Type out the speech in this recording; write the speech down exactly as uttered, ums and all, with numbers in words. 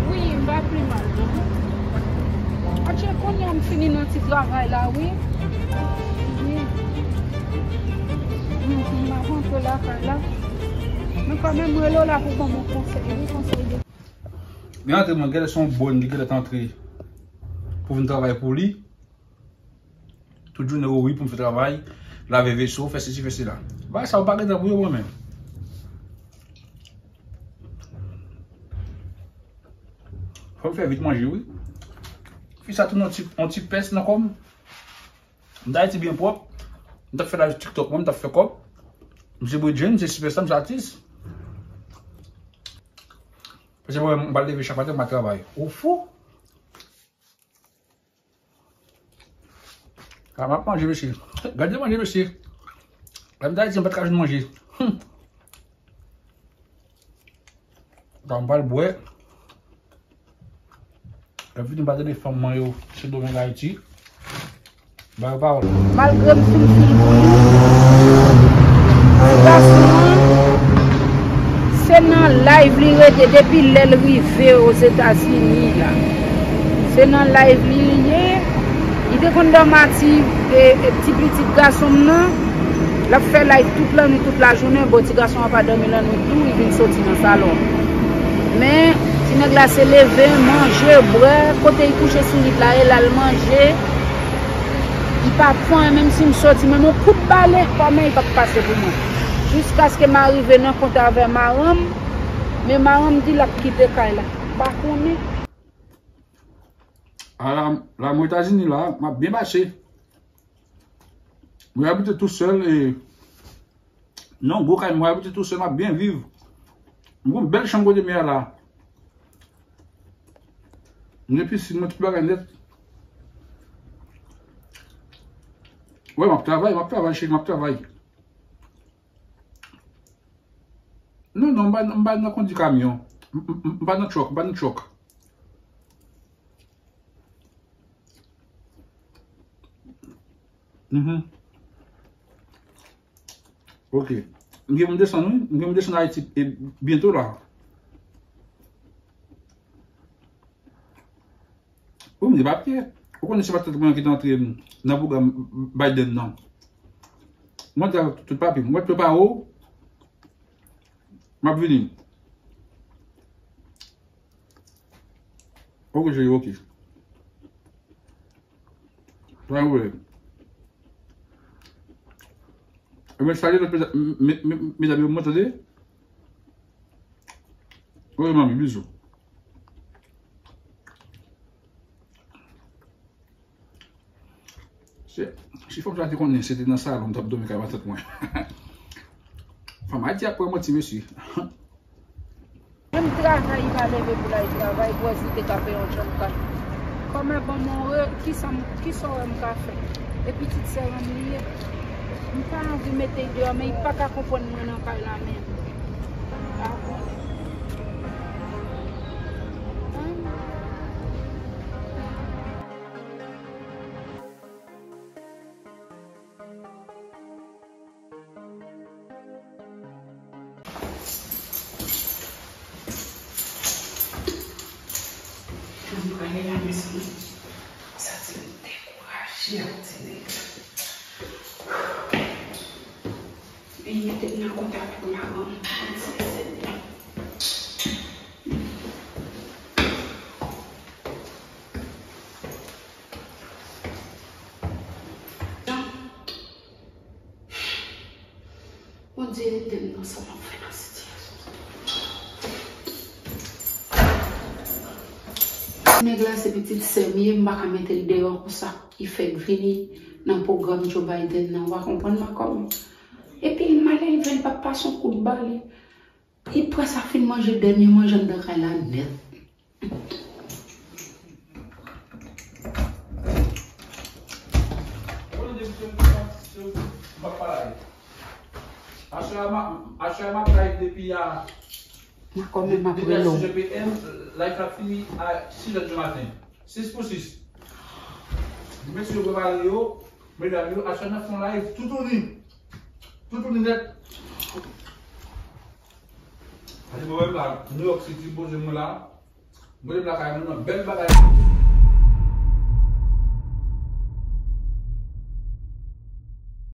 Wi, m pa pi mal, non. Atye, kounye a m fini nan ti travay la, wi. Wi. M, m ap rantre lakay la. Men kanmenm, m rele w la pou ban m yon konsèy, wi, konsèy de. Li antre, mwen genlè se yon bòn li genlè t antre pou vin travay pou li. Tout jounen, o wi, pou m fè travay, lave veso, fè sesi, fè sela. Bagay sa yo pa gen tan pou yo, mwen menm. Fò m fè vit manje, wi. Fi sa tounen yon ti, yon ti pès nan kò m. M t Ayiti byen pwòp. M t ap fè live TikTok, mwen, m t ap fè kòb. M se Bridjen, m se sipèsta, m se atis. Paske mwen, m pral leve chak maten, m al travay. Ou fou? A, m ap manje, mesye. Gade manje, mesye. Lè m t Ayiti, m pa t ka jwenn manje. Hum. Sa m pral bwè. Lè m fini, m pral tande fanm mwen yo, Sendomeng, Ayiti. Ba yo pawòl. Malgre m fin fil pou li, gason an, se nan live li rete depi lè l rive Ozetazini la. Se nan live li li ye. Li te konn dòmi a ti, e, e, ti pitit gason m nan. L ap fè live tout lannwit, tout lajounen. Bon, ti gason an pa dòmi lannwit tou, li vin soti nan salon. Men, ti nèg la se leve, manje, bwè, kote li kouche sou lit la, e l al manje. Li pa pran, menm si m soti, menm yon kout bale, kòman li p ap pase pou mwen. Jiskaske m arive nan kont avè maranm, men maranm di l ap kite kay la. M pa konnen. A la, la mwen Etazini la, m ap byen pase. Mwen abite tousèl e nan gwo kay, mwen abite tousèl, m ap byen viv. M gon bèl chanm kote m ye a la. M gen pisin, mwen tout bagay nèt. Wi, m ap travay, m ap travay, cheri, m ap travay. Non, non, m pa, m pa nan kondi kamyon. M, m, m, m pa nan truck, m pa nan truck. Mhm. Ok. M gen pou m desann, wi. M gen pou m desann Ayiti, e, byento la. Wi, m gen papye. Ou konnen se pa tèt mwen ki te antre m nan pwogram Biden nan. Mwen te avèk tout papye m. Mwen prepare w. M ap vini. Ok, cheri, ok. Pa gen pwoblèm. Ebyen, salye lòt meda-, me-, me-, medam yo, mwen tande. Wi, manmi, bizou. Se, si fanm sa te konnen se te nan salon m t ap dòmi kay matant mwen. Fanm Ayiti ap pran manti, mesye. Menm travay, li pa leve pou l al travay, pou wè si li te ka peye yon chanm kay. Kòman ban m yon re-, kisa m, kisa w wè m ka fè? E pitit sè m li ye. M pa anvi mete l deyò, men li pa ka konprann mwen nan kay la menm. Jan m prale la, mezanmi, m santi m dekouraje ak ti nèg la. Li mete m nan kontak ak madanm, Senyè. Bondye ede m nan sa m ap fè nan sitiyasyon sa. Nèg la se pitit sè m ye, m pa ka mete l deyò konsa. Li fèk vini nan pwogram Joe Biden nan, ou pa konprann, Makòm? Epi l malelve, l pa pase yon kout bale. Li prèske fin manje dènye manje anndan kay la nèt. Aswè a, m ap, aswè a m ap live depi a, Makòm, depi a sis p m, live la fini a sis è di maten. Sis pou sis. Mesye yo prepare yo, medam yo, aswè n ap fè yon live toutouni. Toutouni nèt. Pase mwen menm la, New York City, poze mwen la. Poze m lakay mwen nan bèl bagay.